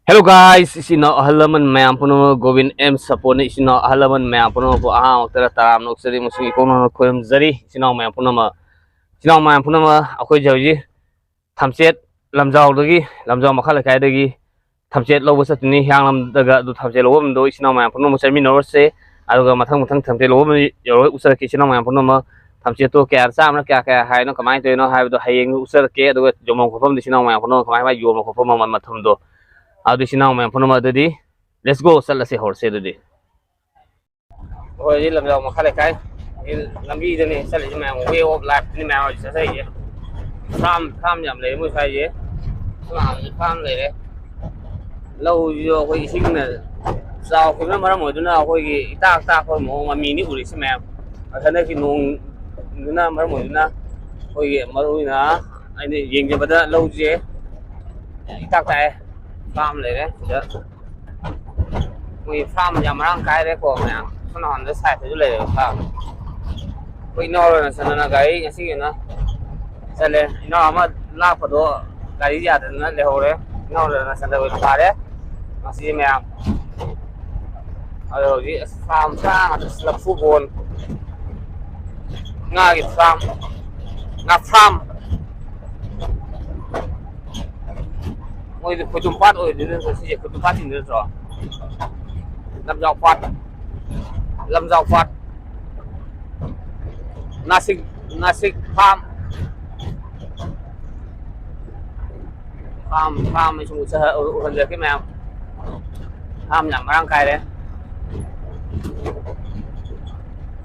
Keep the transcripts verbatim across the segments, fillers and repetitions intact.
Hello guys, ꯏꯆꯤꯟ ꯏꯅꯥꯎ ꯑꯍꯜ ꯂꯃꯟ ꯃꯌꯥꯝ ꯄꯨꯝꯅꯃꯛ, ꯒꯣꯕꯤꯟ ꯑꯦꯝ ꯁꯄꯣꯔꯠꯅ ꯏꯆꯤꯟ ꯏꯅꯥꯎ ꯑꯍꯜ ꯂꯃꯟ ꯃꯌꯥꯝ ꯄꯨꯝꯅꯃꯛꯄꯨ ꯑꯍꯥꯟꯕ ꯃꯛꯇꯗ ꯇꯔꯥꯝꯅ ꯑꯣꯛꯆꯔꯤ ꯑꯃꯁꯨꯡ ꯏꯀꯣꯛꯅꯅ ꯈꯣꯏꯔꯝꯖꯔꯤ꯫ ꯏꯆꯤꯟ ꯏꯅꯥꯎ ꯃꯌꯥꯝ ꯄꯨꯝꯅꯃꯛ, ꯏꯆꯤꯟ ꯏꯅꯥꯎ ꯃꯌꯥꯝ ꯄꯨꯝꯅꯃꯛ, ꯑꯩꯈꯣꯏꯁꯦ ꯍꯧꯖꯤꯛ ꯊꯝꯆꯦꯠ ꯂꯝꯖꯥꯎꯗꯒꯤ, ꯂꯝꯖꯥꯎ ꯃꯈꯥ ꯂꯩꯀꯥꯏꯗꯒꯤ ꯊꯝꯆꯦꯠ ꯂꯧꯕ ꯆꯠꯇꯣꯏꯅꯤ꯫ ꯍꯤꯌꯥꯡꯂꯝꯗꯒ ꯑꯗꯨ ꯊꯝꯆꯦꯠ ꯂꯧꯐꯝꯗꯣ ꯏꯆꯤꯟ ꯏꯅꯥꯎ ꯃꯌꯥꯝ ꯄꯨꯝꯅꯃꯛ ꯆꯠꯃꯤꯟꯅꯔꯨꯔꯁꯦ꯫ ꯑꯗꯨꯒ ꯃꯊꯪ ꯃꯊꯪ ꯊꯝꯆꯦꯠ ꯂꯧꯐꯝ ꯌꯧꯔꯒ ꯎꯠꯆꯔꯛꯀꯦ ꯏꯆꯤꯟ ꯏꯅꯥꯎ ꯃꯌꯥꯝ ꯄꯨꯝꯅꯃꯛ꯫ ꯊꯝꯆꯦꯠꯇꯣ ꯀꯌꯥ ꯆꯥꯝꯃꯅ ꯀꯌꯥ ꯀꯌꯥ ꯍꯥꯏꯅꯣ, ꯀꯃꯥꯏꯅ ꯇꯧꯔꯤꯅꯣ ꯍꯥꯏꯕꯗꯣ ꯍꯌꯦꯡ ꯎꯠꯆꯔꯛꯀꯦ꯫ ꯑꯗꯨꯒ ꯌꯣꯟꯐꯝ ꯈꯣꯠꯐꯝꯗꯣ ꯏꯆꯤꯟ ꯏꯅꯥꯎ ꯃꯌꯥꯝ ꯄꯨꯝꯅꯃꯛ ꯀꯃꯥꯏ ꯀꯃꯥꯏ ꯌꯣꯟꯕ ꯈꯣꯠꯄ ꯃꯃꯜ ꯃꯊꯨꯝꯗꯣ ꯑꯗꯨ ꯏꯆꯤꯟ ꯏꯅꯥꯎ ꯃꯌꯥꯝ ꯄꯨꯝꯅꯃꯛ ꯑꯗꯨꯗꯤ let's go, ꯆꯠꯂꯁꯦ, ꯍꯧꯔꯁꯦ ꯑꯗꯨꯗꯤ꯫ ꯑꯩꯈꯣꯏ ꯍꯧꯖꯤꯛ ꯂꯝꯖꯥꯎ ꯃꯈꯥ ꯂꯩꯀꯥꯏ ꯂꯝꯕꯤꯗꯅꯦ ꯆꯠꯂꯤꯁꯦ ꯃꯌꯥꯝ, way of lifeꯅꯤ ꯃꯌꯥꯝ ꯍꯧꯖꯤꯛ ꯆꯠꯆꯔꯤꯁꯦ꯫ ꯐꯥꯝ, ꯐꯥꯝ ꯌꯥꯝ ꯂꯩꯔꯦ ꯃꯣꯏ ꯁ꯭ꯋꯥꯏꯁꯦ꯫ ꯐꯥꯝ, ꯐꯥꯝ ꯂꯩꯔꯦ꯫ ꯂꯧꯁꯤꯁꯨ ꯑꯩꯈꯣꯏ ꯏꯁꯤꯡꯅ ꯆꯥꯎꯈꯤꯕꯅ ꯃꯔꯝ ꯑꯣꯏꯗꯨꯅ ꯑꯩꯈꯣꯏꯒꯤ ꯏꯇꯥꯛ ꯇꯥꯛꯄ ꯃꯑꯣꯡ ꯃꯃꯤꯅꯤ ꯎꯔꯤꯁꯦ ꯃꯌꯥꯝ꯫ ꯑꯗ ꯍꯟꯗꯛꯀꯤ ꯅꯣꯡꯗꯨꯅ ꯃꯔꯝ ꯑꯣꯏꯗꯨꯅ ꯑꯩꯈꯣꯏꯒꯤ ꯃꯔꯨ ꯑꯣꯏꯅ ꯑꯩꯅ ꯌꯦꯡꯖꯕꯗ ꯂꯧꯁꯦ ꯏꯇꯥꯛ ꯇꯥꯛꯑꯦ꯫ ꯐꯥꯝ ꯂꯩꯔꯦ ꯁꯤꯗ꯫ ꯃꯣꯏ ꯐꯥꯝ ꯌꯥꯝ ꯃꯔꯥꯡ ꯀꯥꯏꯔꯦꯀꯣ ꯃꯌꯥꯝ꯫ ꯁꯣꯝ ꯅꯥꯀꯟꯗ ꯁꯥꯏꯠꯇꯁꯨ ꯂꯩꯔꯦꯕ ꯐꯥꯝ꯫ ꯑꯩꯈꯣꯏ ꯏꯅꯥꯎ ꯔꯅꯆꯟꯗ꯭ꯔꯅ ꯒꯥꯔꯤ ꯉꯁꯤꯒꯤ ꯑꯣꯏꯅ ꯆꯠꯂꯦ꯫ ꯏꯅꯥꯎ ꯑꯃ ꯂꯥꯛꯄꯗꯣ ꯒꯥꯔꯤ ꯌꯥꯗꯗꯅ ꯂꯩꯍꯧꯔꯦ꯫ ꯏꯅꯥꯎ ꯔꯅꯆꯟꯗ꯭ꯔ ꯑꯣꯏꯅ ꯐꯥꯔꯦ ꯉꯁꯤ ꯃꯌꯥꯝ꯫ ꯑꯗꯣ ꯍꯧꯖꯤꯛ ꯑꯁ ꯐꯥꯝ ꯁꯥ ꯉꯥꯛꯇ, ꯂꯐꯨ ꯕꯣꯟ, ꯉꯥꯒꯤ ꯐꯥꯝ, ꯉꯥ ꯐꯥꯝ꯫ ꯃꯣꯏꯗꯤ ꯈꯣꯏꯗꯨꯝ ꯄꯥꯠ ꯑꯣꯏꯗꯣꯏ ꯅꯠꯇ꯭ꯔꯣ? ꯁꯤꯁꯦ ꯈꯣꯏꯗꯨꯝ ꯄꯥꯠ ꯆꯤꯡꯗꯣꯏ ꯅꯠꯇ꯭ꯔꯣ? ꯂꯝꯖꯥꯎ ꯄꯥꯠ, ꯂꯝꯖꯥꯎ ꯄꯥꯠ, Nashik, Nashik farm, farm, farm ꯑꯩ ꯁꯨꯝ ꯎꯠꯆ-, ꯎꯍꯟꯖꯔꯛꯀꯦ ꯃꯌꯥꯝ꯫ ꯐꯥꯝ ꯌꯥꯝ ꯃꯔꯥꯡ ꯀꯥꯏꯔꯦ꯫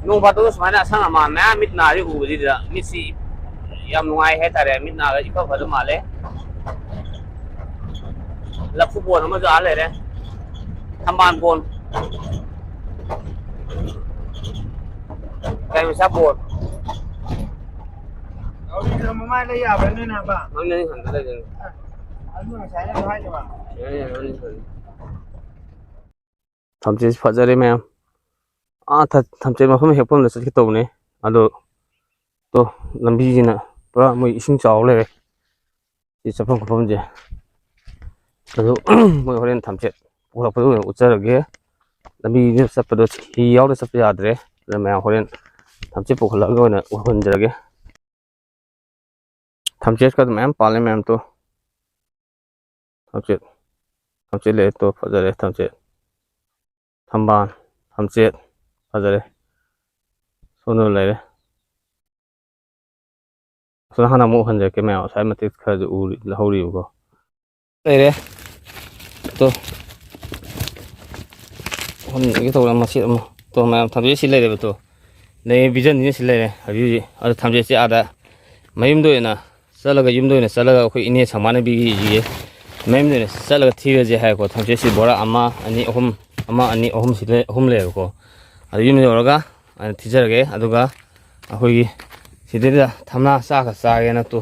ꯅꯣꯡ ꯐꯥꯗꯣꯛ ꯁꯨꯃꯥꯏꯅ ꯑꯁꯪ ꯑꯃꯥꯟ ꯃꯌꯥꯝ ꯃꯤꯠ ꯅꯥꯁꯤ ꯎꯕꯁꯤꯗ ꯃꯤꯠꯁꯤ ꯌꯥꯝ ꯅꯨꯡꯉꯥꯏ ꯍꯥꯏꯇꯥꯔꯦ꯫ ꯃꯤꯠ ꯅꯥꯒ ꯏꯐ ꯐꯗꯧ ꯃꯥꯜꯂꯦ꯫ ꯂꯐꯨ ꯕꯣꯟ ꯑꯃꯁꯨ ꯑꯥ ꯂꯩꯔꯦ꯫ ꯊꯝꯕꯥꯜ ꯕꯣꯟ꯫ ꯒꯥꯔꯤ ꯃꯆꯥ ꯕꯣꯟ꯫ ꯅꯥꯎꯔꯤꯗꯨꯅ ꯃꯃꯥꯏ ꯂꯩ ꯌꯥꯕ꯭ꯔꯥ ꯅꯣꯏ ꯅꯥꯄꯥ? ꯃꯃꯤꯡ ꯑꯅꯤ ꯈꯛꯇ ꯂꯩꯗꯣꯏꯅꯦ꯫ ꯑꯗꯨ ꯉꯁꯥꯏꯅ ꯑꯗꯨ ꯍꯥꯏꯗꯕ꯫ ꯌꯥꯅꯤ, ꯌꯥꯅꯤ, ꯃꯃꯤꯡ ꯈꯛꯇ꯫ ꯊꯝꯆꯦꯠꯁꯤ ꯐꯖꯔꯦ ꯃꯌꯥꯝ꯫ ꯑꯥ ꯊ-, ꯊꯝꯆꯦꯠ ꯃꯐꯝ ꯍꯦꯛꯐꯝꯗ ꯆꯠꯀꯦ ꯇꯧꯕꯅꯦ꯫ ꯑꯗꯣ ꯇꯣ, ꯂꯝꯕꯤꯁꯤꯅ ꯄꯨꯔꯥ ꯃꯣꯏ ꯏꯁꯤꯡ ꯆꯥꯎ ꯂꯩꯔꯦ꯫ ꯁꯤ ꯆꯠꯐꯝ ꯈꯣꯠꯐꯝꯁꯦ꯫ ꯑꯗꯨ ꯃꯣꯏ ꯍꯣꯔꯦꯟ ꯊꯝꯆꯦꯠ ꯄꯨꯈꯠꯂꯛꯄꯗ ꯑꯣꯏꯅ ꯎꯠꯆꯔꯒꯦ꯫ ꯂꯝꯕꯤꯗ ꯆꯠꯄꯗꯣ ꯍꯤ ꯌꯥꯎꯗ ꯆꯠꯄ ꯌꯥꯗ꯭ꯔꯦ꯫ ꯑꯗꯨꯅ ꯃꯌꯥꯝ ꯍꯣꯔꯦꯟ ꯊꯝꯆꯦꯠ ꯄꯨꯈꯠꯂꯛꯑꯒ ꯑꯣꯏꯅ ꯎꯍꯟꯖꯔꯒꯦ꯫ ꯊꯝꯆꯦꯠꯀꯗꯣ ꯃꯌꯥꯝ ꯄꯥꯜꯂꯦ ꯃꯌꯥꯝ ꯇꯣ꯫ ꯊꯝꯆꯦꯠ, ꯊꯝꯆꯦꯠ ꯂꯩꯔꯦ ꯇꯣ, ꯐꯖꯔꯦ ꯊꯝꯆꯦꯠ꯫ ꯊꯝꯕꯥꯜ, ꯊꯝꯆꯦꯠ, ꯐꯖꯔꯦ꯫ ꯁꯣꯝꯗ ꯂꯩꯔꯦ꯫ ꯑꯁꯣꯝꯗ ꯍꯥꯟꯅ ꯑꯃꯨꯛ ꯎꯍꯟꯖꯔꯛꯀꯦ ꯃꯌꯥꯝ, ꯉꯁꯥꯏ ꯃꯇꯦꯛ ꯈꯔꯁꯨ ꯎꯔꯤ-, ꯂꯧꯍꯧꯔꯤꯕꯀꯣ꯫ ꯂꯩꯔꯦ꯫ ꯇꯣ꯫ ꯎꯍꯟꯒꯦ ꯇꯧꯔꯦ ꯃꯆꯦꯠ ꯑꯃ꯫ ꯇꯣ ꯃꯌꯥꯝ ꯊꯝꯆꯦꯠ ꯁꯤ ꯂꯩꯔꯦꯕ ꯇꯣ꯫ ꯂꯩ vision ꯁꯤꯅ ꯁꯤ ꯂꯩꯔꯦ ꯍꯧꯖꯤꯛ ꯍꯧꯖꯤꯛ꯫ ꯑꯗꯣ ꯊꯝꯆꯦꯠꯁꯦ ꯑꯥꯗ ꯃꯌꯨꯝꯗ ꯑꯣꯏꯅ ꯆꯠꯂꯒ, ꯌꯨꯝꯗ ꯑꯣꯏꯅ ꯆꯠꯂꯒ ꯑꯩꯈꯣꯏ ꯏꯅꯦ ꯁꯪꯕꯥꯅ ꯄꯤꯕꯤꯌꯦ꯫ ꯃꯌꯨꯝꯗ ꯑꯣꯏꯅ ꯆꯠꯂꯒ ꯊꯤꯔꯁꯦ ꯍꯥꯏꯀꯣ꯫ ꯊꯝꯆꯦꯠꯁꯤ ꯕꯣꯔꯥ ꯑꯃ, ꯑꯅꯤ, ꯑꯍꯨꯝ, ꯑꯃ, ꯑꯅꯤ, ꯑꯍꯨꯝ ꯁꯤ ꯂꯩ-, ꯑꯍꯨꯝ ꯂꯩꯌꯦꯕꯀꯣ꯫ ꯑꯗꯨ ꯌꯨꯝ ꯌꯧꯔꯒ ꯑꯩꯅ ꯊꯤꯖꯔꯒꯦ꯫ ꯑꯗꯨꯒ ꯑꯩꯈꯣꯏꯒꯤ ꯁꯤꯗꯩꯗ ꯊꯝꯅꯥ ꯆꯥꯒ ꯆꯥꯒꯦꯅ ꯇꯨ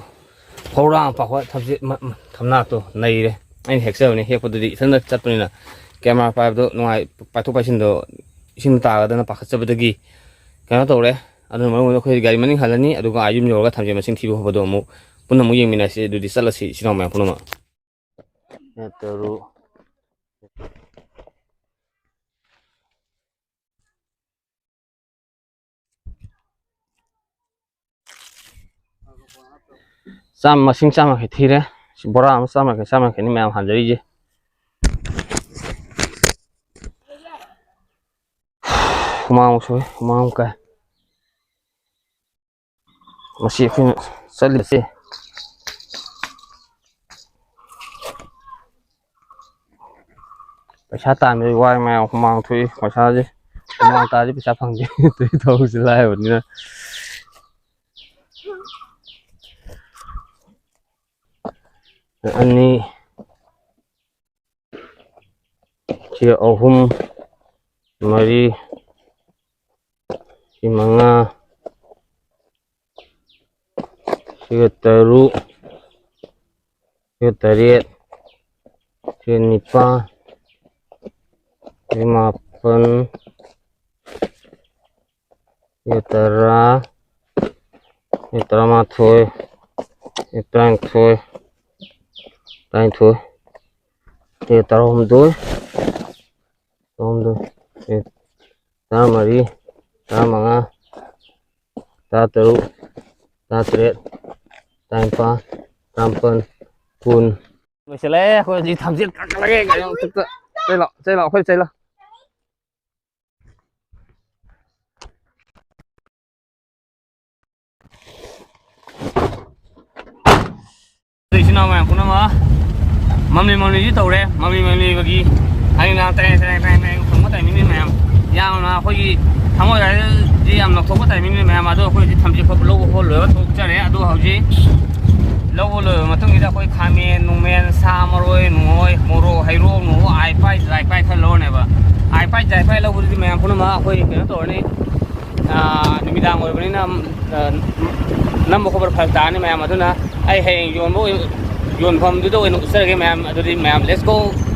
ꯐꯧꯔꯥ ꯑꯃ ꯄꯥꯛꯄ ꯊꯝꯆꯦꯠ ꯃ-, ꯃ-, ꯊꯝꯅꯥ ꯇꯨ ꯅꯩꯔꯦ꯫ ꯑꯩꯅ ꯍꯦꯛꯆꯕꯅꯤ꯫ ꯍꯦꯛꯄꯗꯨꯗꯤ ꯏꯊꯟꯇ ꯆꯠꯄꯅꯤꯅ camera ꯄꯥꯏꯕꯗꯣ ꯅꯨꯡꯉꯥꯏ-, ꯄꯥꯏꯊꯣꯛ ꯄꯥꯏꯁꯤꯟꯗꯣ ꯏꯁꯤꯡ ꯇꯥꯒꯗꯅ ꯄꯥꯈꯠꯆꯕꯗꯒꯤ ꯀꯩꯅꯣ ꯇꯧꯔꯦ꯫ ꯑꯗꯨꯅ ꯃꯔꯝ ꯑꯣꯏꯔꯒ ꯑꯩꯈꯣꯏ ꯒꯥꯔꯤ ꯃꯅꯤꯡ ꯍꯜꯂꯅꯤ, ꯑꯗꯨꯒ ꯑꯥ ꯌꯨꯝ ꯌꯧꯔꯒ ꯊꯝꯆꯦꯠ ꯃꯁꯤꯡ ꯊꯤꯕ ꯈꯣꯠꯄꯗꯣ ꯑꯃꯨꯛ ꯄꯨꯟꯅ ꯑꯃꯨꯛ ꯌꯦꯡꯃꯤꯟꯅꯁꯤ꯫ ꯑꯗꯨꯗꯤ ꯆꯠꯂꯁꯤ ꯏꯆꯤꯟ ꯏꯅꯥꯎ ꯃꯌꯥꯝ ꯄꯨꯝꯅꯃꯛ꯫ ꯇꯔꯨꯛ꯫ ꯆꯥꯝꯃ, ꯃꯁꯤꯡ ꯆꯥꯝꯃ ꯌꯥꯡꯈꯩ ꯊꯤꯔꯦ꯫ ꯁꯤ ꯕꯣꯔꯥ ꯑꯃ ꯆꯥꯝꯃ ꯌꯥꯡꯈꯩ, ꯆꯥꯝꯃ ꯌꯥꯡꯈꯩꯅꯤ ꯃꯌꯥꯝ ꯍꯥꯟꯖꯔꯤꯁꯦ꯫ ꯍꯨꯃꯥꯡ ꯁꯧꯏ, ꯍꯨꯃꯥꯡ ꯀꯥꯏ꯫ ꯃꯁꯤ ꯑꯩꯈꯣꯏꯅ ꯆꯠꯂꯤꯁꯦ꯫ ꯄꯩꯁꯥ ꯇꯥꯟꯕꯗꯤ ꯋꯥꯏ ꯃꯌꯥꯝ, ꯍꯨꯃꯥꯡ ꯊꯣꯛꯏ ꯄꯩꯁꯥꯁꯦ꯫ ꯍꯨꯃꯥꯡ ꯇꯥꯔꯗꯤ ꯄꯩꯁꯥ ꯐꯪꯗꯦ꯫ ꯑꯗꯨꯒꯤ ꯊꯕꯛꯁꯦ ꯂꯥꯏꯔꯕꯅꯤꯅ꯫ ꯑꯅꯤ, ꯁꯤ ꯑꯍꯨꯝ, ꯃꯔꯤ, ꯁꯤ ꯃꯉꯥ, ꯁꯤꯒ ꯇꯔꯨꯛ, ꯁꯤꯒ ꯇꯔꯦꯠ, ꯁꯤꯒ ꯅꯤꯄꯥꯜ, ꯁꯤꯒ ꯃꯥꯄꯜ, ꯁꯤꯒ ꯇꯔꯥ, ꯁꯤꯒ ꯇꯔꯥꯃꯥꯊꯣꯏ, ꯁꯤꯒ ꯇꯔꯥꯅꯤꯊꯣꯏ, ꯇꯔꯥꯅꯤꯊꯣꯏ, ꯇꯔꯥꯍꯨꯝꯗꯣꯏ, ꯇꯔꯥꯍꯨꯝꯗꯣꯏ, ꯇꯔꯥꯃꯔꯤ, ꯇꯔꯥꯃꯉꯥ, ꯇꯔꯥꯇꯔꯨꯛ, ꯇꯔꯥꯇꯔꯦꯠ, ꯇꯔꯥꯅꯤꯄꯥꯜ, ꯇꯔꯥꯃꯥꯄꯜ, ꯀꯨꯟ꯫ ꯂꯣꯏꯁꯤꯜꯂꯦ꯫ ꯑꯩꯈꯣꯏ ꯍꯧꯖꯤꯛ ꯊꯝꯆꯦꯠ ꯀꯛꯂꯒꯦ꯫ ꯀꯩꯅꯣ, ꯃꯊꯛꯇ ꯆꯩ ꯂꯥꯛꯑꯣ, ꯆꯩ ꯂꯥꯛꯑꯣ, ꯑꯩꯈꯣꯏ ꯆꯩ ꯂꯥꯛꯑꯣ꯫ ꯑꯗꯨ ꯏꯆꯤꯟ ꯏꯅꯥꯎ ꯃꯌꯥꯝ ꯄꯨꯝꯅꯃꯛ, ꯃꯝꯂꯤ ꯃꯝꯂꯤꯗꯤ ꯇꯧꯔꯦ, ꯃꯝꯂꯤ ꯃꯝꯂꯤꯕꯒꯤ ꯍꯌꯦꯡ ꯅꯨꯡꯗꯥꯡ ꯇꯔꯦꯡ ꯇꯔꯦꯡ ꯇꯔꯦꯡ ꯇꯔꯦꯡ ꯐꯪꯕ ꯇꯥꯏꯃꯤꯡꯅꯤ ꯃꯌꯥꯝ꯫ ꯌꯥꯝꯅ ꯑꯩꯈꯣꯏꯒꯤ ꯊꯃꯣꯏ ꯍꯥꯏꯔꯗꯤ ꯌꯥꯝ ꯅꯧꯊꯣꯛꯄ ꯇꯥꯏꯃꯤꯡꯅꯤ ꯃꯌꯥꯝ꯫ ꯑꯗꯣ ꯑꯩꯈꯣꯏ ꯍꯧꯖꯤꯛ ꯊꯝꯆꯦꯠ ꯈꯣꯠꯄ ꯂꯧꯕ ꯈꯣꯠꯄ ꯂꯣꯏꯔ ꯊꯣꯛꯆꯔꯦ꯫ ꯑꯗꯣ ꯍꯧꯖꯤꯛ ꯂꯧꯕ ꯂꯣꯏꯔꯕ ꯃꯇꯨꯡꯁꯤꯗ ꯑꯩꯈꯣꯏ ꯈꯥꯃꯦꯟ ꯅꯨꯡꯃꯦꯟ, ꯁꯥ ꯃꯔꯣꯏ ꯅꯨꯡꯉꯣꯏ, ꯃꯣꯔꯣꯛ, ꯍꯩꯔꯣꯛ ꯅꯨꯡꯉꯣꯛ, ꯑꯥꯏ ꯄꯥꯏ ꯖꯥꯏ ꯄꯥꯏ ꯈꯔ ꯂꯧꯔꯅꯦꯕ꯫ ꯑꯥꯏ ꯄꯥꯏ ꯖꯥꯏ ꯄꯥꯏ ꯂꯧꯕꯗꯨꯗꯤ ꯃꯌꯥꯝ ꯄꯨꯝꯅꯃꯛ ꯑꯩꯈꯣꯏ ꯀꯩꯅꯣ ꯇꯧꯔꯅꯤ, ꯑꯥ, ꯅꯨꯃꯤꯗꯥꯡ ꯑꯣꯏꯕꯅꯤꯅ, ꯑꯥ, ꯅꯝꯕ ꯈꯣꯠꯄꯗ ꯐꯔꯛ ꯇꯥꯔꯅꯤ ꯃꯌꯥꯝ꯫ ꯑꯗꯨꯅ ꯑꯩ ꯍꯌꯦꯡ ꯌꯣꯟꯕ ꯑꯣꯏ-, ꯌꯣꯟꯐꯝꯗꯨꯗ ꯑꯣꯏꯅ ꯎꯠꯆꯔꯒꯦ ꯃꯌꯥꯝ꯫ ꯑꯗꯨꯗꯤ ꯃꯌꯥꯝ, let's go,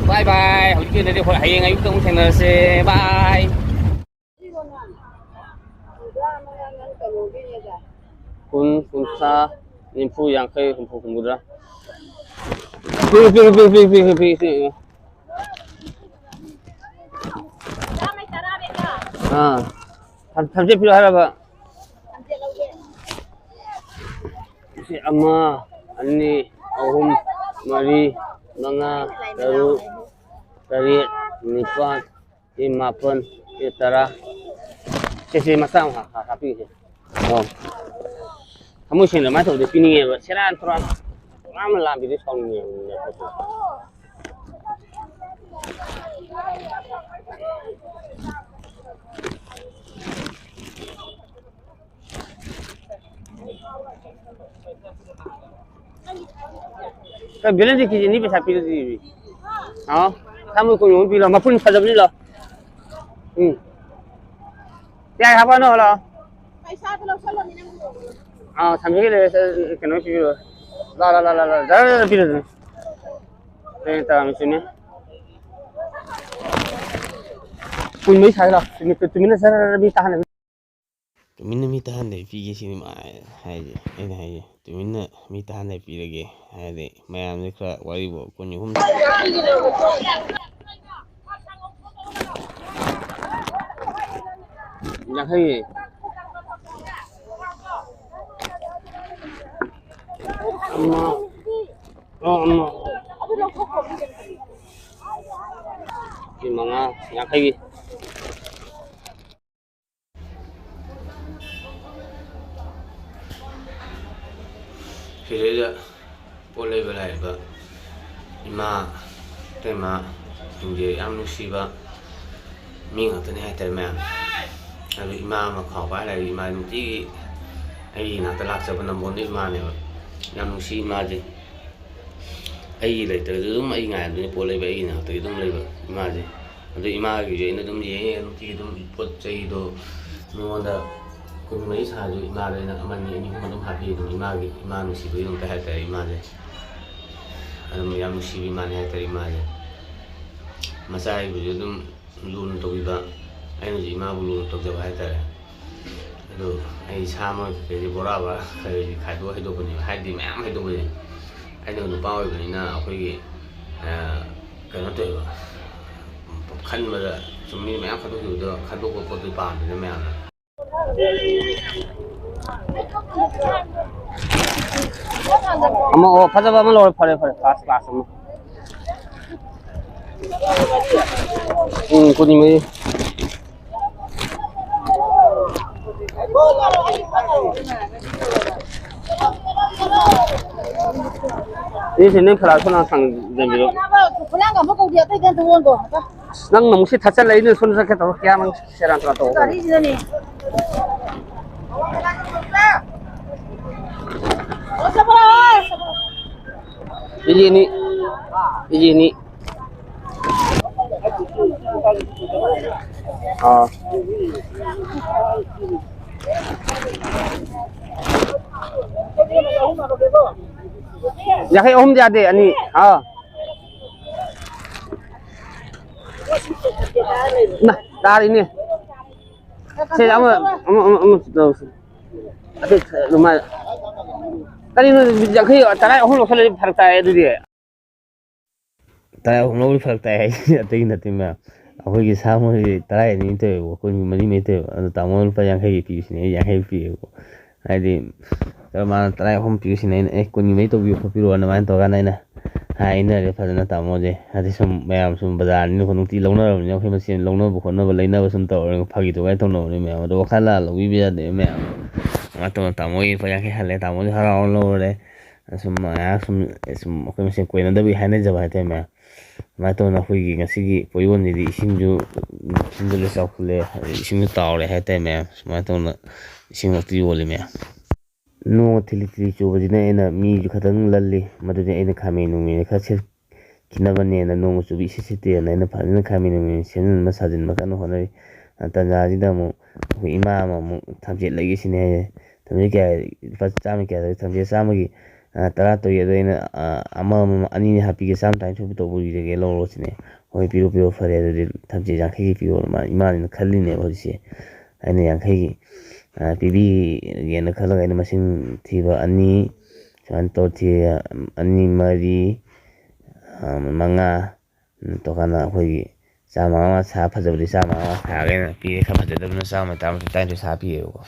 bye bye꯫ ꯍꯧꯖꯤꯛꯀꯤ ꯑꯣꯏꯅꯗꯤ ꯑꯩꯈꯣꯏ ꯍꯌꯦꯡ ꯑꯌꯨꯛꯇ ꯑꯃꯨꯛ ꯊꯦꯡꯅꯔꯁꯦ, bye꯫ ꯀꯨꯟ, ꯀꯨꯟꯊ꯭ꯔꯥ, ꯅꯤꯐꯨ, ꯌꯥꯡꯈꯩ, ꯍꯨꯝꯐꯨ, ꯍꯨꯝꯐꯨꯇꯔꯥ꯫ ꯄꯤꯌꯨ, ꯄꯤꯌꯨ, ꯄꯤꯌꯨ꯫ ꯑꯥ꯫ ꯊꯝ-, ꯊꯝꯆꯦꯠ ꯄꯤꯔꯛꯑꯣ ꯍꯥꯏꯔꯕ? ꯁꯤ ꯑꯃ, ꯑꯅꯤ, ꯑꯍꯨꯝ, ꯃꯔꯤ, ꯃꯉꯥ, ꯇꯔꯨꯛ, ꯇꯔꯦꯠ, ꯅꯤꯄꯥꯜ, ꯁꯤ ꯃꯥꯄꯜ, ꯁꯤ ꯇꯔꯥ꯫ ꯁꯦ, ꯁꯦ, ꯃꯆꯥ ꯑꯃ ꯍꯥ-, ꯍꯥ-, ꯍꯥꯞꯄꯤꯒꯦ꯫ ꯑꯣ꯫ ꯊꯃꯣꯏ ꯁꯦꯡꯅ ꯑꯗꯨꯃꯥꯏꯅ ꯇꯧꯕꯗꯤ ꯄꯤꯅꯤꯡꯉꯦꯕ꯫ ꯁꯦꯔꯥꯟ ꯊꯨꯔꯥꯟ ꯄꯨꯔꯥ ꯑꯃ ꯂꯥꯝꯕꯤꯗꯨ ꯁꯥꯎꯅꯤꯡꯉꯦꯕ꯫ ꯕꯦꯂꯦꯟꯁꯇꯤ ꯀꯦ ꯖꯤ ꯑꯅꯤ ꯄꯩꯁꯥ ꯄꯤꯔꯗꯤ꯫ ꯑꯥ, ꯁꯥꯃꯨ ꯀꯨꯟꯃꯨꯛ ꯄꯤꯔꯣ, ꯃꯄꯨꯟ ꯐꯖꯕꯅꯤ ꯂꯥꯎ꯫ ꯎꯝ꯫ ꯀꯌꯥ ꯍꯥꯞꯄꯛꯑꯅꯣ ꯂꯥꯎ꯫ ꯑꯥ, ꯊꯝꯖꯒꯦ ꯂꯩꯔꯦ, ꯀꯩꯅꯣ ꯄꯤꯕꯤꯔꯣ꯫ ꯂꯥ, ꯂꯥ, ꯂꯥ, ꯂꯥ, ꯂꯥ, ꯖꯔ, ꯖꯔ ꯄꯤꯔꯣ ꯑꯗꯨꯅ꯫ ꯀꯩꯅꯣ ꯇꯧꯔꯝꯃꯤ ꯆꯨꯝꯃꯤ꯫ ꯀꯨꯟꯃꯔꯤ ꯁꯥꯒꯦ ꯂꯥꯎ꯫ ꯆꯨꯝꯃꯤ, ꯆꯨꯝꯃꯤꯅ ꯖꯔ, ꯖꯔ ꯃꯤ ꯇꯥꯍꯟꯅꯕꯤ꯫ ꯇꯨꯃꯤꯟꯅ ꯃꯤ ꯇꯥꯍꯟꯗꯕꯤ ꯄꯤꯒꯦ ꯁꯤꯅꯤ ꯃꯥ ꯍꯥꯏꯁꯦ꯫ ꯑꯩꯅ ꯍꯥꯏꯁꯦ, ꯇꯨꯃꯤꯟꯅ ꯃꯤ ꯇꯥꯍꯟꯗꯕꯤ ꯄꯤꯔꯒꯦ ꯍꯥꯏꯔꯗꯤ, ꯃꯌꯥꯝꯁꯦ ꯈꯔ ꯋꯥꯔꯤꯕꯨ ꯀꯨꯟ ꯑꯍꯨꯝ꯫ ꯌꯥꯡꯈꯩ꯫ ꯑꯃ꯫ ꯑꯣ, ꯑꯃ꯫ ꯁꯤ ꯃꯉꯥ, ꯌꯥꯡꯈꯩꯒꯤ꯫ ꯁꯤꯗꯩꯗ ꯄꯣꯠ ꯂꯩꯕ ꯂꯥꯛꯏꯕ ꯏꯃꯥ, ꯏꯇꯩꯃ, ꯁꯤꯡꯁꯦ ꯌꯥꯝ ꯅꯨꯡꯁꯤꯕ ꯃꯤ ꯉꯥꯛꯇꯅꯤ ꯍꯥꯏꯇꯥꯔꯦ ꯃꯌꯥꯝ꯫ ꯑꯗꯨ ꯏꯃꯥ ꯑꯃ ꯈꯥꯎꯕ ꯍꯥꯏꯔꯒ ꯏꯃꯥ ꯅꯨꯡꯇꯤꯒꯤ ꯑꯩꯒꯤ ꯅꯥꯛꯇ ꯂꯥꯛꯆꯕ ꯅꯝꯕꯣꯟꯗ ꯏꯃꯥꯅꯦꯕ꯫ ꯌꯥꯝ ꯅꯨꯡꯁꯤ ꯏꯃꯥꯁꯦ꯫ ꯑꯩꯒꯤ ꯂꯩꯇ꯭ꯔꯁꯨ ꯑꯗꯨꯝ ꯑꯩ ꯉꯥꯏꯕꯗꯨꯅꯤ, ꯄꯣꯠ ꯂꯩꯕ ꯑꯩꯒꯤ ꯅꯥꯛꯇꯒꯤ ꯑꯗꯨꯝ ꯂꯩꯕ ꯏꯃꯥꯁꯦ꯫ ꯑꯗꯨ ꯏꯃꯥꯒꯤꯁꯨ ꯑꯩꯅ ꯑꯗꯨꯝ ꯌꯦꯡꯉꯦ, ꯅꯨꯡꯇꯤꯒꯤ ꯑꯗꯨꯝ ꯄꯣꯠ ꯆꯩꯗꯣ ꯃꯤꯉꯣꯟꯗ ꯀꯨꯟ ꯃꯔꯤ ꯁꯥꯔꯁꯨ ꯏꯃꯥꯗ ꯑꯩꯅ ꯑꯃꯅꯤ ꯑꯅꯤ ꯑꯍꯨꯝ ꯑꯗꯨꯝ ꯍꯥꯞꯄꯤ꯫ ꯑꯗꯨꯝ ꯏꯃꯥꯒꯤ, ꯏꯃꯥ ꯅꯨꯡꯁꯤꯕꯒꯤꯗꯃꯛꯇ ꯍꯥꯏꯇꯥꯔꯦ ꯏꯃꯥꯁꯦ꯫ ꯑꯗꯨꯝ ꯌꯥꯝ ꯅꯨꯡꯁꯤꯕ ꯏꯃꯥꯅꯤ ꯍꯥꯏꯇꯥꯔꯦ ꯏꯃꯥꯁꯦ꯫ ꯃꯆꯥ ꯑꯩꯕꯨꯁꯨ ꯑꯗꯨꯝ ꯂꯨꯅ ꯇꯧꯕꯤꯕ, ꯑꯩꯅꯁꯨ ꯏꯃꯥꯕꯨ ꯂꯨꯅ ꯇꯧꯖꯕ ꯍꯥꯏꯇꯥꯔꯦ꯫ ꯑꯗꯨ ꯑꯩ ꯁꯥ ꯃꯔꯣꯏ ꯀꯩꯀꯩꯗꯤ ꯕꯣꯔꯥ ꯕꯣꯔꯥ ꯈꯔ ꯈꯔ ꯈꯥꯏꯗꯣꯛꯑ ꯍꯩꯗꯣꯛꯄꯅꯦꯕ, ꯍꯥꯏꯗꯤ ꯃꯌꯥꯝ ꯍꯩꯗꯣꯛꯄꯁꯦ꯫ ꯑꯩꯅ ꯅꯨꯄꯥ ꯑꯣꯏꯕꯅꯤꯅ ꯑꯩꯈꯣꯏꯒꯤ, ꯑ, ꯀꯩꯅꯣ ꯇꯧꯋꯦꯕ, ꯈꯟꯕꯗ ꯁꯨꯝ ꯃꯤ ꯃꯌꯥꯝ ꯈꯟꯗꯣꯛꯈꯤꯕꯗꯣ, ꯈꯟꯗꯣꯛꯄ ꯄꯣꯠꯇꯨ ꯄꯥꯝꯃꯤꯗꯅ ꯃꯌꯥꯝꯅ꯫ ꯑꯃ, ꯑꯣ, ꯐꯖꯕ ꯑꯃ ꯂꯧꯔꯦ꯫ ꯐꯔꯦ, ꯐꯔꯦ, first class ꯑꯃ꯫ ꯎꯝ, ꯀꯨꯟꯃꯔꯤ꯫ ꯁꯤꯁꯦ ꯅꯪ ꯐꯤꯔꯥꯜ ꯁꯣ ꯅꯪ ꯊꯥꯡꯖꯟꯕꯤꯔꯣ꯫ ꯈꯨꯂꯥꯡꯒ ꯑꯃ ꯀꯧꯗꯦ, ꯑꯇꯩꯗ ꯑꯝꯇ ꯑꯣꯟꯒꯣ꯫ ꯑꯁ, ꯅꯪꯅ ꯑꯃꯨꯛ ꯁꯤ ꯊꯠꯆꯜꯂꯦ, ꯑꯩꯅ ꯁꯣꯝꯗ ꯆꯠꯀꯦ ꯇꯧꯔ ꯀꯌꯥ ꯅꯪ ꯁꯦꯔꯥꯟ ꯇꯨꯔꯥꯟ ꯇꯧꯔꯛꯀꯅꯨ꯫ ꯒꯥꯔꯤꯁꯤꯅꯅꯦ꯫ ꯀꯦꯖꯤ ꯑꯅꯤ꯫ ꯀꯦꯖꯤ ꯑꯅꯤ꯫ ꯑꯥ꯫ ꯌꯥꯡꯈꯩ ꯑꯍꯨꯝꯗꯤ ꯌꯥꯗꯦ, ꯑꯅꯤ꯫ ꯑꯥ꯫ ꯅ, ꯇꯥꯔꯤꯅꯦ꯫ ꯁꯦ, ꯑꯃ, ꯑꯃ, ꯑꯃ, ꯑꯃ ꯇꯧꯁꯤ꯫ ꯑꯇꯩ ꯂꯨꯃꯥꯏ-, ꯀꯔꯤꯅꯣ, ꯌꯥꯡꯈꯩ, ꯇꯔꯥ ꯑꯍꯨꯝ ꯂꯧꯁꯜꯂꯗꯤ ꯐꯔꯛ ꯇꯥꯏ ꯑꯗꯨꯗꯤ꯫ ꯇꯔꯥ ꯑꯍꯨꯝ ꯂꯧꯕꯗꯤ ꯐꯔꯛ ꯇꯥꯏ ꯍꯥꯏꯁꯦ ꯑꯇꯩꯒꯤ ꯅꯠꯇꯦ ꯃꯌꯥꯝ꯫ ꯑꯩꯈꯣꯏꯒꯤ ꯁꯥ ꯃꯣꯏꯒꯤ ꯇꯔꯥ ꯑꯅꯤ ꯇꯧꯋꯦꯕ, ꯑꯩꯈꯣꯏ ꯃꯤ ꯃꯔꯤ ꯃꯔꯤ ꯇꯧꯋꯦꯕ꯫ ꯑꯗꯣ ꯇꯥꯃꯣꯅ ꯂꯨꯄꯥ ꯌꯥꯡꯈꯩꯒꯤ ꯄꯤꯕꯁꯤꯅꯦ, ꯑꯩ ꯌꯥꯡꯈꯩ ꯄꯤꯌꯦꯕꯀꯣ꯫ ꯍꯥꯏꯗꯤ, ꯃꯥꯅ ꯇꯔꯥ ꯑꯍꯨꯝ ꯄꯤꯕꯁꯤꯅ ꯑꯩꯅ, "ꯑꯦ, ꯀꯨꯟꯒꯤ ꯃꯔꯤ ꯇꯧꯕꯤꯌꯨ ꯈꯣꯠꯄꯤꯔꯣ" ꯑꯗꯨꯃꯥꯏꯅ ꯇꯧꯔꯀꯥꯟꯗ ꯑꯩꯅ ꯍꯥꯏꯅꯔꯦ ꯐꯖꯅ ꯇꯥꯃꯣꯁꯦ꯫ ꯍꯥꯏꯗꯤ ꯁꯨꯝ ꯃꯌꯥꯝ ꯁꯨꯝ ꯕꯖꯥꯔꯅꯤꯅꯀꯣ, ꯅꯨꯡꯇꯤ ꯂꯧꯅꯔꯕꯅꯤꯅ ꯑꯩꯈꯣꯏ ꯃꯁꯦꯟ ꯂꯧꯅꯕ ꯈꯣꯠꯅꯕ, ꯂꯩꯅꯕ ꯁꯨꯝ ꯇꯧꯔꯒ ꯐꯥꯒꯤ ꯇꯧꯒꯥꯏ ꯇꯧꯅꯕꯅꯦ ꯃꯌꯥꯝ꯫ ꯑꯗꯣ ꯋꯥꯈꯜ ꯂꯥꯜ ꯂꯧꯕꯤꯕ ꯌꯥꯗꯦ ꯃꯌꯥꯝ꯫ ꯑꯗꯨꯃꯥꯏꯅ ꯇꯧꯗꯅ ꯇꯥꯃꯣꯒꯤ ꯂꯨꯄꯥ ꯌꯥꯡꯈꯩ ꯍꯜꯂꯦ, ꯇꯥꯃꯣꯁꯦ ꯍꯔꯥꯎ ꯍꯔꯥꯎ ꯂꯧꯔꯦ꯫ ꯁꯨꯝ ꯉꯥꯏꯍꯥꯛ ꯁꯨꯝ, ꯁꯨꯝ ꯑꯩꯈꯣꯏ ꯃꯁꯦꯟ ꯀꯣꯏꯅꯗꯕꯒꯤ ꯍꯥꯏꯅꯖꯕ ꯍꯥꯏꯇꯥꯔꯦ ꯃꯌꯥꯝ꯫ ꯑꯗꯨꯃꯥꯏꯅ ꯇꯧꯗꯅ ꯑꯩꯈꯣꯏꯒꯤ ꯉꯁꯤꯒꯤ ꯄꯣꯌꯣꯟꯁꯤꯗꯤ ꯏꯁꯤꯡꯁꯨ ꯊꯨꯝꯖꯤꯜꯂꯦ, ꯆꯥꯎꯈꯠꯂꯦ, ꯑꯗꯩ ꯏꯁꯤꯡꯁꯨ ꯇꯥꯎꯔꯦ ꯍꯥꯏꯇꯥꯔꯦ ꯃꯌꯥꯝ꯫ ꯁꯨꯃꯥꯏꯅ ꯇꯧꯗꯅ ꯏꯁꯤꯡꯃꯛꯇ ꯌꯣꯜꯂꯤ ꯃꯌꯥꯝ꯫ ꯅꯣꯡ ꯊꯤꯂꯤ ꯊꯤꯂꯤ ꯆꯨꯕꯁꯤꯅ ꯑꯩꯅ ꯃꯤꯁꯨ ꯈꯇꯪ ꯂꯜꯂꯤ꯫ ꯃꯗꯨꯗꯤ ꯑꯩꯅ ꯈꯥꯃꯦꯟ ꯅꯨꯡꯃꯦꯟ ꯈꯔ ꯁꯦꯠꯈꯤꯅꯕꯅꯦꯅ, ꯅꯣꯡ ꯆꯨꯕꯤ ꯏꯁꯤꯠ ꯁꯤꯠꯇꯦꯅ ꯑꯩꯅ ꯐꯖꯅ ꯈꯥꯃꯦꯟ ꯅꯨꯡꯃꯦꯟ ꯁꯦꯝꯖꯤꯟꯕ ꯁꯥꯖꯤꯟꯕ ꯀꯟꯅ ꯍꯣꯠꯅꯔꯤ꯫ ꯇꯥꯟꯖꯥꯁꯤꯗ ꯑꯃꯨꯛ ꯑꯩꯈꯣꯏ ꯏꯃꯥ ꯑꯃ ꯑꯃꯨꯛ ꯊꯝꯆꯦꯠ ꯂꯩꯒꯦ ꯁꯤꯅꯦ ꯍꯥꯏꯌꯦ꯫ ꯊꯝꯆꯦꯠ ꯀꯌꯥ, ꯂꯨꯄꯥ ꯆꯥꯝꯃ ꯀꯌꯥ ꯂꯩ? ꯊꯝꯆꯦꯠ ꯆꯥꯝꯃꯒꯤ, ꯑ, ꯇꯔꯥ ꯇꯧꯏ꯫ ꯑꯗꯣ ꯑꯩꯅ, ꯑ, ꯑꯃ, ꯑꯃ, ꯑꯅꯤꯅꯤ ꯍꯥꯞꯄꯤꯒꯦ, ꯆꯥꯝꯃ ꯇꯔꯥꯅꯤꯊꯣꯏ ꯇꯧꯕꯤꯔꯒꯦ, ꯂꯧꯔꯣ ꯁꯤꯅꯦ꯫ "ꯍꯣꯏ, ꯄꯤꯔꯣ, ꯄꯤꯔꯣ, ꯐꯔꯦ ꯑꯗꯨꯗꯤ ꯊꯝꯆꯦꯠ ꯌꯥꯡꯈꯩꯒꯤ ꯄꯤꯔꯣ", ꯏꯃꯥ-, ꯏꯃꯥꯅꯤꯅ ꯈꯜꯂꯤꯅꯦꯕ ꯍꯧꯖꯤꯛꯁꯦ꯫ ꯑꯩꯅ ꯌꯥꯡꯈꯩꯒꯤ, ꯑ, ꯄꯤꯕꯤꯒꯦꯅ ꯈꯜꯂꯒ ꯑꯩꯅ ꯃꯁꯤꯡ ꯊꯤꯕ ꯑꯅꯤ, ꯁꯨꯃꯥꯏꯅ ꯇꯧꯔ ꯊꯤ, ꯑꯅꯤ, ꯃꯔꯤ, ꯑ, ꯃꯉꯥ, ꯎꯝ, ꯇꯧꯀꯥꯟꯗ ꯑꯩꯈꯣꯏꯒꯤ ꯆꯥꯝꯃ ꯃꯉꯥ ꯁꯥ ꯐꯖꯕꯗꯤ ꯆꯥꯝꯃ ꯃꯉꯥ ꯁꯥꯔꯒ ꯑꯩꯅ ꯄꯤꯔꯦ꯫ ꯈꯔ ꯐꯖꯗꯕꯅ ꯆꯥꯝꯃ ꯇꯔꯥꯃꯥꯊꯣꯏ ꯇꯔꯥꯅꯤꯊꯣꯏ ꯁꯥ ꯄꯤꯌꯦꯕꯀꯣ꯫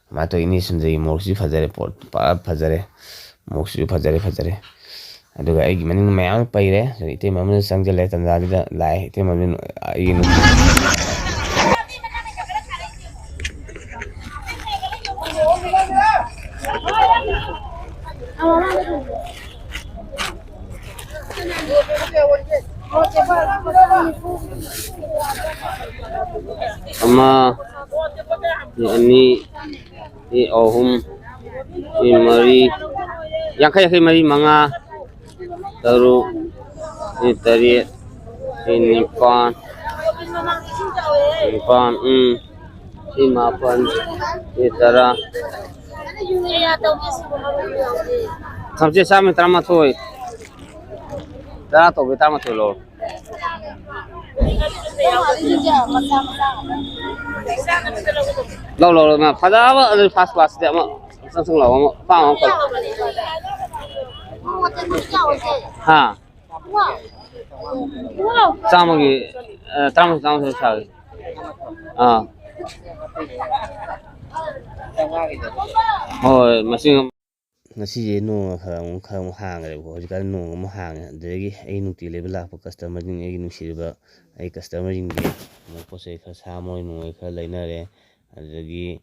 ꯑꯗꯨꯃꯥꯏꯅ ꯇꯧꯋꯤ꯫ ꯏꯅꯦ ꯁꯨꯟꯗ꯭ꯔꯒꯤ ꯃꯣꯔꯣꯛꯁꯤꯁꯨ ꯐꯖꯔꯦ, ꯄꯣꯠ ꯐꯖ ꯐꯖꯔꯦ꯫ ꯃꯣꯔꯣꯛꯁꯤꯁꯨ ꯐꯖꯔꯦ, ꯐꯖꯔꯦ꯫ ꯑꯗꯨꯒ ꯑꯩꯒꯤ ꯃꯅꯤꯡ ꯃꯌꯥꯝ ꯑꯃ ꯄꯩꯔꯦ꯫ ꯑꯗꯨꯒ ꯏꯇꯩꯃ ꯑꯃꯅ ꯆꯪꯁꯤꯜꯂꯦ ꯇꯟꯖꯥꯁꯤꯗ ꯂꯥꯛꯑꯦ꯫ ꯏꯇꯩꯃ ꯑꯃꯅ ꯑꯩꯒꯤ ꯅꯨꯄꯤ ꯑꯃ, ꯑꯅꯤ, ꯑꯍꯨꯝ, ꯃꯔꯤ, ꯌꯥꯡꯈꯩ, ꯌꯥꯡꯈꯩ ꯃꯔꯤ, ꯃꯉꯥ, ꯇꯔꯨꯛ, ꯇꯔꯦꯠ, ꯅꯤꯄꯥꯟ, ꯅꯤꯄꯥꯟ, ꯎꯝ, ꯃꯥꯄꯟ, ꯇꯔꯥ꯫ ꯊꯝꯆꯦꯠ ꯆꯥꯝꯃ ꯇꯔꯥꯃꯥꯊꯣꯏ꯫ ꯇꯔꯥ ꯇꯧꯕꯩ ꯇꯔꯥꯃꯥꯊꯣꯏ ꯂꯧꯔꯣ꯫ ꯂꯧ ꯂꯧ ꯂꯧ ꯃꯌꯥꯝ ꯐꯖꯕ ꯑꯗꯨ ꯐꯥꯔꯁ ꯀ꯭ꯂꯥꯁꯇꯤ ꯑꯃ ꯆꯪ ꯆꯪ ꯂꯥꯎꯕ ꯑꯃ ꯑꯄꯥꯝꯕ ꯑꯃ ꯈꯜꯂꯣ꯫ ꯍꯥ? ꯆꯥꯝꯃꯒꯤ ꯇꯔꯥꯃꯉꯥ ꯆꯥꯝꯃ ꯁꯥꯒꯦ꯫ ꯑꯥ꯫ ꯍꯣꯏ ꯃꯁꯤꯡ꯫ ꯉꯁꯤꯁꯦ ꯅꯣꯡ ꯈꯔ ꯑꯃꯨꯛ ꯈꯔ ꯑꯃꯨꯛ ꯍꯥꯡꯈ꯭ꯔꯦꯕꯀꯣ꯫ ꯍꯧꯖꯤꯛꯀꯥꯟ ꯅꯣꯡ ꯑꯃꯨꯛ ꯍꯥꯡꯉꯦ꯫ ꯑꯗꯨꯗꯒꯤ ꯑꯩ ꯅꯨꯡꯇꯤ ꯂꯩꯕ ꯂꯥꯛꯄ ꯀꯁꯇꯃꯔꯁꯤꯡ, ꯑꯩꯒꯤ ꯅꯨꯡꯁꯤꯔꯤꯕ ꯑꯩ ꯀꯁꯇꯃꯔꯁꯤꯡꯒꯤ ꯑꯃꯨꯛ ꯄꯣꯠ ꯆꯩ ꯈꯔ ꯁꯥ ꯃꯔꯣꯏ ꯅꯨꯡꯉꯣꯏ ꯈꯔ ꯂꯩꯅꯔꯦ꯫ ꯑꯗꯨꯗꯒꯤ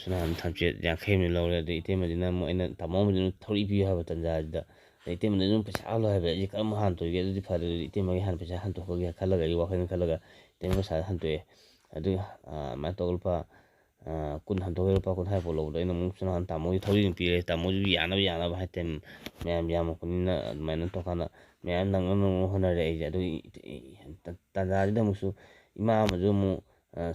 ꯁꯨꯅꯥ ꯊꯝꯆꯦꯠ ꯌꯥꯡꯈꯩ ꯑꯃ ꯂꯧꯔꯦ꯫ ꯑꯗꯨ ꯏꯇꯩꯃꯁꯤꯅ ꯑꯃꯨꯛ ꯑꯩꯅ ꯇꯥꯃꯣ ꯑꯃꯁꯤꯅ ꯊꯧꯔꯤ ꯄꯤꯌꯨ ꯍꯥꯏꯕ ꯇꯥꯟꯖꯥꯁꯤꯗ, ꯑꯗ ꯏꯇꯩꯃꯗ ꯑꯗꯨꯝ ꯄꯩꯁꯥ ꯍꯜꯂꯣ ꯍꯥꯏꯕ꯫ ꯑꯩꯁꯦ ꯀꯔꯝꯕ ꯍꯥꯟꯗꯣꯏꯒꯦ? ꯑꯗꯨꯗꯤ ꯐꯔꯦ, ꯑꯗꯨꯗꯤ ꯏꯇꯩꯃꯒꯤ ꯍꯥꯟꯅ ꯄꯩꯁꯥ ꯍꯟꯗꯣꯛꯑꯒꯦ ꯈꯜꯂꯒ ꯑꯩ ꯋꯥꯈꯜꯗ ꯈꯜꯂꯒ ꯏꯇꯩꯃ ꯄꯩꯁꯥ ꯍꯟꯗꯣꯛꯑꯦ꯫ ꯑꯗꯨ ꯑꯗꯨꯃꯥꯏꯅ ꯇꯧꯔꯒ ꯂꯨꯄꯥ ꯀꯨꯟ ꯍꯟꯗꯣꯛꯈ꯭ꯔꯦ꯫ ꯂꯨꯄꯥ ꯀꯨꯟꯊ꯭ꯔꯥ ꯄꯣꯠ ꯂꯧꯕꯗꯣ ꯑꯩꯅ ꯑꯃꯨꯛ ꯁꯣꯝ ꯅꯥꯀꯟ ꯇꯥꯃꯣꯒꯤ ꯊꯧꯔꯤ ꯑꯃ ꯄꯤꯔꯦ꯫ ꯇꯥꯃꯣꯁꯨ ꯌꯥꯅꯕ ꯌꯥꯅꯕ ꯍꯥꯏ ꯇꯥꯏꯝ ꯃꯌꯥꯝ ꯌꯥꯝꯃꯛꯄꯅꯤꯅ ꯑꯗꯨꯃꯥꯏꯅ ꯇꯧꯔꯀꯥꯟꯗ ꯃꯌꯥꯝ ꯅꯪꯅ ꯅꯪꯅ ꯍꯣꯠꯅꯔꯦ ꯑꯩꯁꯦ꯫ ꯑꯗꯨꯒꯤ ꯇꯥꯟꯖꯥꯁꯤꯗ ꯑꯃꯨꯛꯁꯨ ꯏꯃꯥ ꯑꯃꯁꯨ ꯑꯃꯨꯛ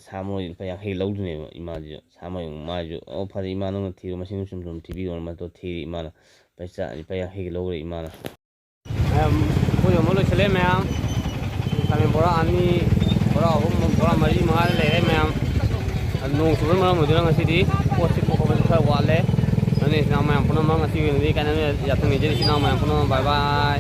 ꯁꯥ ꯃꯔꯣꯏ ꯂꯨꯄꯥ ꯌꯥꯡꯈꯩ ꯂꯧꯗꯣꯏꯅꯦꯕ꯫ ꯏꯃꯥꯁꯤꯁꯨ ꯁꯥ ꯃꯔꯣꯏ ꯑꯃꯨꯛ ꯃꯥꯁꯨ, "ꯑꯣ ꯐꯔꯦ ꯏꯃꯥ, ꯅꯪꯅ ꯊꯤꯔꯣ, ꯃꯁꯤꯡ ꯁꯨꯝ ꯁꯨꯝ ꯊꯤꯕꯤꯔꯣ" ꯃꯇꯣ ꯊꯤꯔꯦ ꯏꯃꯥꯅ꯫ ꯄꯩꯁꯥ ꯂꯨꯄꯥ ꯌꯥꯡꯈꯩꯒꯤ ꯂꯧꯈ꯭ꯔꯦ ꯏꯃꯥꯅ꯫ ꯃꯌꯥꯝ ꯄꯣꯠ ꯌꯣꯟꯕ ꯂꯣꯏꯁꯤꯜꯂꯦ ꯃꯌꯥꯝ꯫ ꯈꯥꯃꯦꯟ ꯕꯣꯔꯥ ꯑꯅꯤ, ꯕꯣꯔꯥ ꯑꯍꯨꯝ, ꯕꯣꯔꯥ ꯃꯔꯤ ꯃꯉꯥꯗ ꯂꯩꯔꯦ ꯃꯌꯥꯝ꯫ ꯅꯣꯡ ꯆꯨꯕꯅ ꯃꯔꯝ ꯑꯣꯏꯗꯣꯏꯔꯥ ꯉꯁꯤꯗꯤ ꯄꯣꯠ ꯁꯤꯠꯄ ꯈꯣꯠꯄꯁꯨ ꯈꯔ ꯋꯥꯠꯂꯦ꯫ ꯑꯗꯨꯅ ꯏꯆꯤꯟ ꯏꯅꯥꯎ ꯃꯌꯥꯝ ꯄꯨꯝꯅꯃꯛ ꯉꯁꯤꯒꯤ ꯑꯣꯏꯅꯗꯤ ꯀꯥꯏꯅ ꯌꯥꯊꯪ ꯅꯤꯖꯔꯤ ꯏꯆꯤꯟ ꯏꯅꯥꯎ ꯃꯌꯥꯝ ꯄꯨꯝꯅꯃꯛ꯫ ꯕꯥꯏ ꯕꯥꯏ꯫